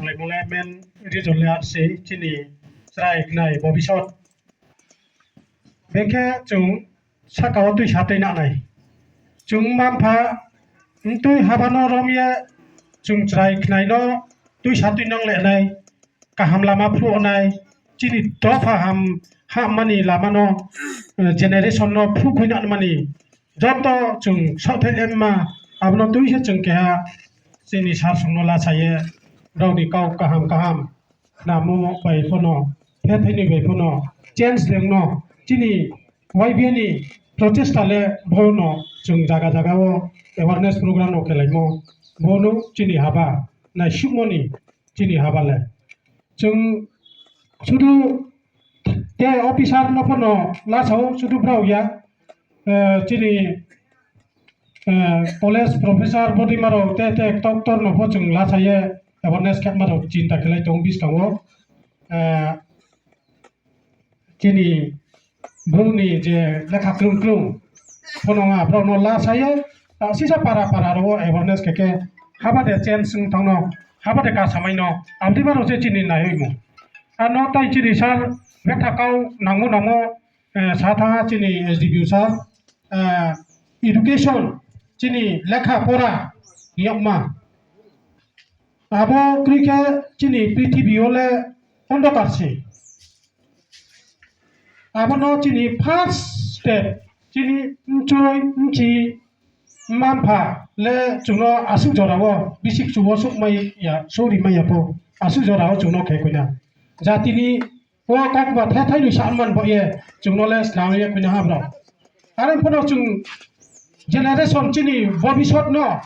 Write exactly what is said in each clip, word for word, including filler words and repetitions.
Laimung le main reason le ar se chini chrai khnai bobisot. Bengkhe chung saka wo tuisa tui nanai. Chung mma-mpha mtui haba no rom ye chung chrai khnai no tuisa tui nang le nai, kaham lama phruh nai, chini dopha ham hahmani lama no, eh, generation no phruh khui nang mani joto chung saohthaih le ma, abo no tui se chung keha chini sir song no lasa ye, brao ni kau kaham kaham khnamo bai pho no, phe phe ni bai pho no, change reng no, chini Y B A ni prochesta le bo no chung jaga jaga wo awareness program no khelaimo, bo no chini haba, naisuhmo ni chini haba le. Chung sudu te officer no pho no lasa ou, sudu brao ya, eh, chini, eh, college professor bodima rao te te doctor no pho chung lasa ye awareness khe ma rao chinta khelai tong buskang wo. Eh, chini bru ni je lekha krung krung pho no nga, brao no lasa ye, ah, sisa para para rao wo awareness khe khe haba de change ong thanng no, haba de kasamai no, abdima rao se chini naihoimo. Ano tai chini sir betha kau nangmo nangmo, eh, sa thanng ha chini S D P O sir, eh, education, chini lekha pora ni yagma. Abo kroi khe chini prithibi yo le ondokar se. Abo no chini first step, chini mchoi, mchi, mma-mpha le chung no asuh jora wo bisi kchu wo souhmai ya, souhri mai ya pho, asuh jora wo chung no khe khui na. Jati ni o kau ba the thai ni sa man bo ye, chung no le snam ye khui na ha brao. Are pho no chung generation chini bobisot no,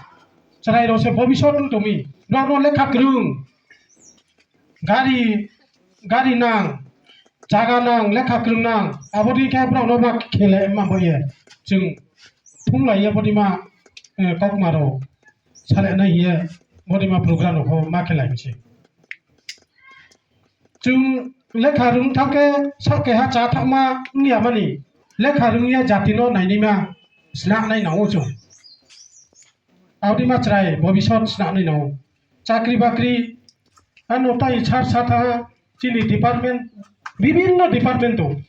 chrai rao se bobisot ong tong mi. Brao no lekha krung, gari, gari nang, jaga nang, lekha krung nang, abo dei khe brao no ma khele ma bo ye. Chung thunglai ye bodima, eh, kaukma rao sale nai hing ye bodima program rao pho ma khelai mi se. Chung lekha rung thanng khe saoh keha chá thanngma ong ya mani, lekha rung ye jati no nainaima snam nai nang ou chung. Abdima chrai bobisot snam nai nang ou. Chakri bakri, ano tai sar sa thanng ha, chini department, bibhinno department tong.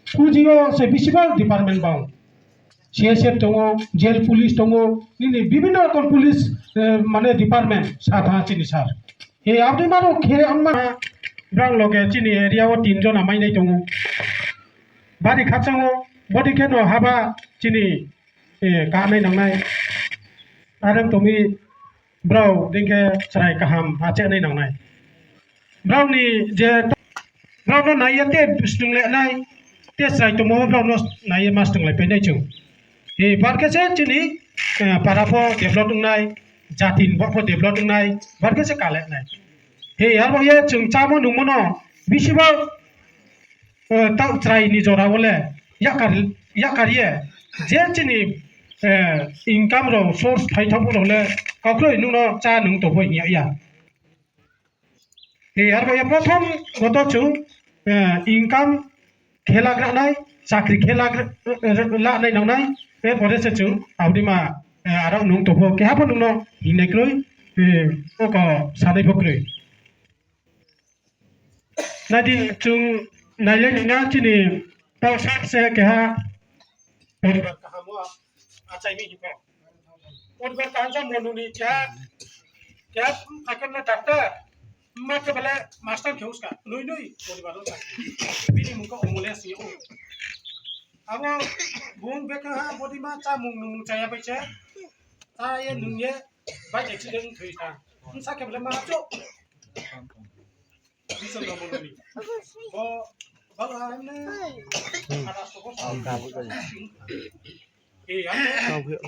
Phuji yo se besibag department bang. C S F tong ou, jail police tong ou, nini bibhinno rokom police, eh, mane department sa thanng ha chini sir. He abdima rao khe ongma, brao loge chini area wo tin jona mainai tong ou. Bari khakchang ou, bodei khe no haba chini, eh, kanai nangnai. Are tong mi brao dei khe chrai kaham achainai nangnai. Brao ni je, brao no nai ye te snunglai nai, te chrai tongmo brao no nai ye ma snunglaipai nai chung. He bar khe se chini, eh, para pho develop ong nai, jati ni bo pho develop ong nai, bar khe se kale nai. He abo ye chung chámo nungmo no bisiba, eh, taoh chrai ni jora wo le yakar, yakar ye je chini, eh, income rao source phaithaomo rao le kaukroi nung no chá nung tong bo hing ya ya. He abo ye prothom goto chung, eh, income khe lagra nai, chakri khe lagra, eh, la nai nangnai, er pore se chung abdima, eh, aro nung tong bo keha pho nung no hingnai kroi, eh, oko sanai pho kroi. Nai di chung nailai ni na chini taoh sa se keha poribar kaham wo achai mi hing pho. Poribar kaham sa monu ni keha, keha phaikhe na doctor, mma khe bale master khe uska, nui nui poribar wo sa. Bini mung khe Omole sing ou. Abo bung bekhe ha bodima chámung nungmung chaya bai se, chá ye nung ye, bike accident thoi tha. Bsa khe bale ma chouh. Bison no monu ni. Bo, bala ne. Ada sobo. Eh, ano.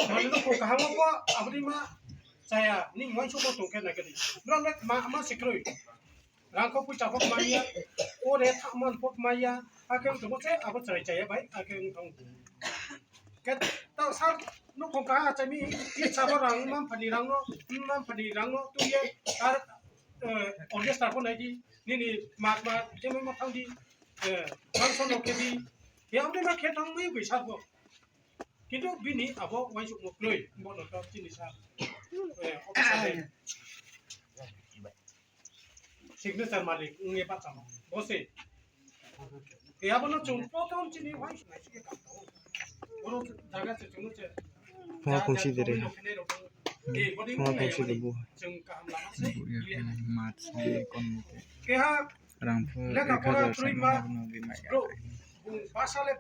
Mane no ko kaham wo ko, abodima chaya, ni uaingsouh bo tong khe nai khe di. Brao le ma, ma se kroi. Rang kho poicha pho kmai ya, o re thaman pho kmai ya, akhe ong tongmo se abo chrai chaya bai, akhe ong tong. Khe taoh sa nouhkhong kaha achai mi, tisa bo rang, mma-mpha ni rang no, mma-mpha ni rang no tui ye, ar, eh, orchestra pho nai di, nini ma, ma, je ma thanng di, eh, function no khe di, ya abo ma khe thanng mi bai sa bo. Kintu bini abo uaingsouhmo kroi, bo no to chini sa, eh, officer le. Signature malik ong ye bahchamo. Bo se. Khe abo no chung prothom chini uaing song nai si khe kam tong ou. Boro jaga se chung no se. Phunga khungsi de re. Phunga khungsi de bo. Chung kaham lama se. March ni kon mo te. Keha rang pho lekha pora kroi ma. Bro, bung pasale,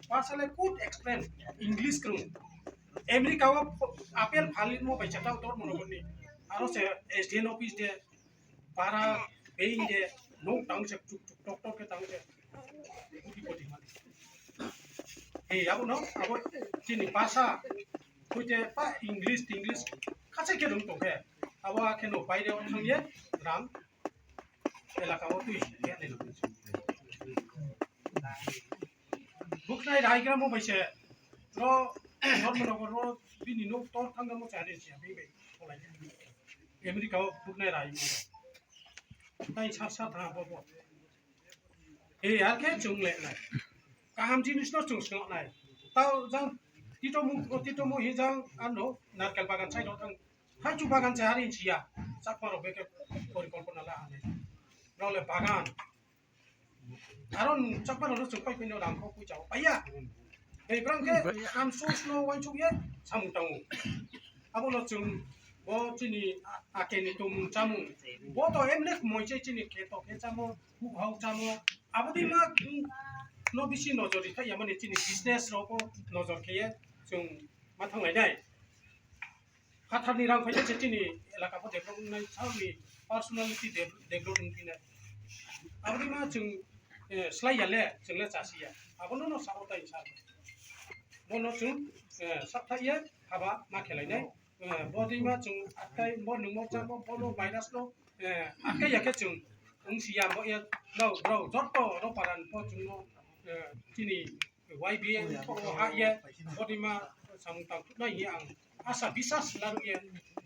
pasale good explain English krung. America wo appeal file mo bai chatao tor mono ni. Aro se S D N office de para being de, no tang se chuk chuk tok tok ke tang se. Koti koti ma. Ei, abo no, abo chini bhasha, hoite pa English, English, khacha khe rung tong khe. Abo akhe no baire wo thang ye, rang, elaka wo tui, ya ni rung. Buknai raigramo bai se, ro, Dharmanagar ro, bini no tor thanggramo se, hari se, bini bai, kholai. America wo buknai rai. Tai sar sar thang bo bo. E, ar khe chung le nai. Kaham jinis no chung sngak nai. Tao jang titomu, o titomu hi jang ano narkel bagan side o thang. Haichu bagan se hari siya. Chakma rok beke porikolpona la hanai. Rao le bagan. Aro Chakma rok no chung pai phi no rang kho poicha o paiya. Hei brang khe ham sus no uaingsouh ye samung tang ou. Abo no chung bo chini a-, ake ni tongmung chámung. Bo to emne kmoi se chini khe to khe chámo, buhhao chámo. Abo dei ma, mm, no bisi nojor ri thaih ya mani chini business rao pho nojor khe ye chung ma thannglai nai. Phathar ni rang phai se chini elaka pho develop ong nai, sao ni personality de-, develop ong phi nai. Abo dei ma chung, eh, slái ya le, chung le chasi ya. Abo no no sao tai sa. Bo no chung, eh, sakthaih ye haba ma khelai nai. Eh, bo dei ma chung akai bo nungmo chámo, bo no virus no, eh, akai ya khe chung ong si ya bo ye, brao, brao, joto ro paran pho chung no, eh, chini Y B A ni thok no ha ye, bo dei ma samung tang thuh nai hing ye ang asa bisas laruh ye,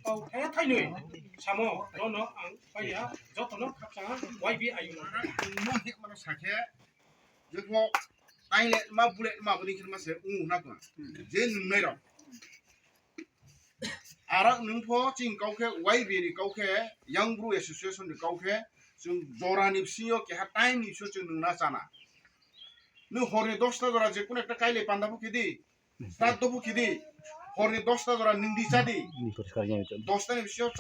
kau thai thai noi samo, no no ang pai ya, joto no khakchang Y B A ayung no. Mo hik mano sa khe, je pho taingle ma bule ma bo dei khe ma se ong na kma. Je nungnai rao. Aro nung pho chini kau khe Y B ni kau khe, Young Bru Association ni kau khe, chung jora ni bsing yo keha time ni bsing yo chung nung na chana. Nung hor ni dosta jora je kuno ekta kailai panda pho khe di, sraddho pho khe di, hor ni dosta jora nung di chá di. Dosta ni bsing yo chá.